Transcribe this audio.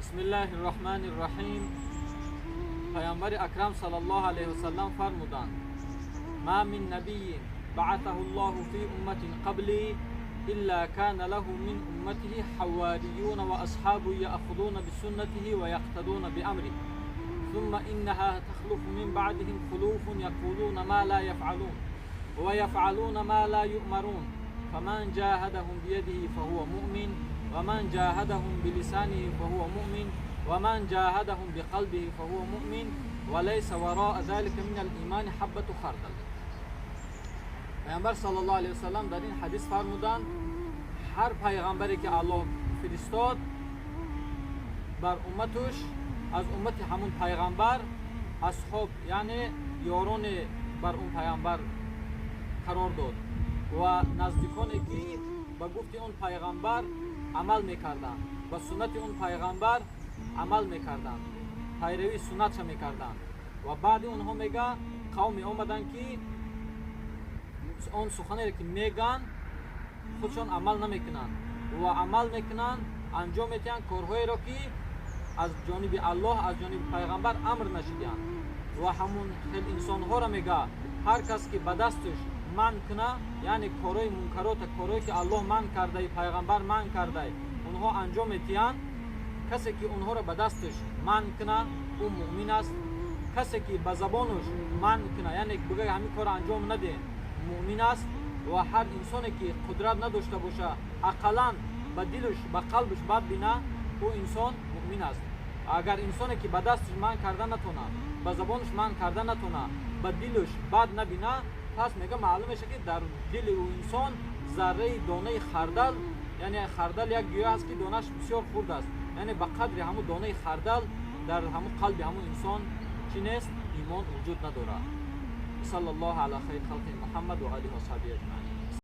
بسم الله الرحمن الرحیم. پیامبر اکرم صلی الله علیه وسلم فرمودند: ما من نبی بعثه الله فی امة قبلی الا كان له من امته حواریون واصحاب یأخذون بسنته ویقتدون بأمره ثم انها تخلف من بعدهم خلوف یقولون ما لا يفعلون ويفعلون ما لا يؤمرون فمن جاهدهم بيده فهو مؤمن ومن جاهدهم بلسانه فهو مؤمن ومن جاهدهم بقلبه فهو مؤمن وليس وراء ذلك من الإيمان حبة خردل. پیامبر صلی الله علیه وسلم در این حدیث فرمودند هر پیغمبری که الله فرستاد بر امتش از امت همون پیغمبر اصحاب یعنی یاران بر اون پیغمبر قرار داد و نزدیکانی که به گفت اون پیغمبر عمل میکردند، با سنت اون پیغمبر عمل میکردند، پیروی سنتش میکردند. و بعد اونها میگه قومی آمدن که آن سخنی که میگن خودشان عمل نمیکنند و عمل میکنند، انجام میدهند کارهایی را که از جانب الله از جانب پیغمبر امر نشدند. و همون خیل انسانها را میگه هر کس که به دستش منع کنه، یعنی کارهای منکرات، کارهایی که الله منع کرده، پیغمبر منع کرده، اونها انجام میدهند، کسی که اونها را به دستش منع کنه او مؤمن است. کسی که به زبانش منع کنه، یعنی بگه همین کار انجام نده، مؤمن است. و هر انسانی که قدرت نداشته باشه اقلا به دلش به قلبش بد بینه، او انسان مؤمن است. اگر انسانی که به دستش منع کرده نتونه، به زبانش منع کرده نتونه، به دلش بد نبینه، پس میگه معلوم میشه که در دل او انسان ذره دانه خردل، یعنی خردل یک گیاه است که دانش بسیار خرد است، یعنی به قدر همون دانه خردل در همون قلب همون انسان چی نیست، ایمان وجود نداره. صلی الله علی خیر خلق محمد و آله و صحبه اجمعین.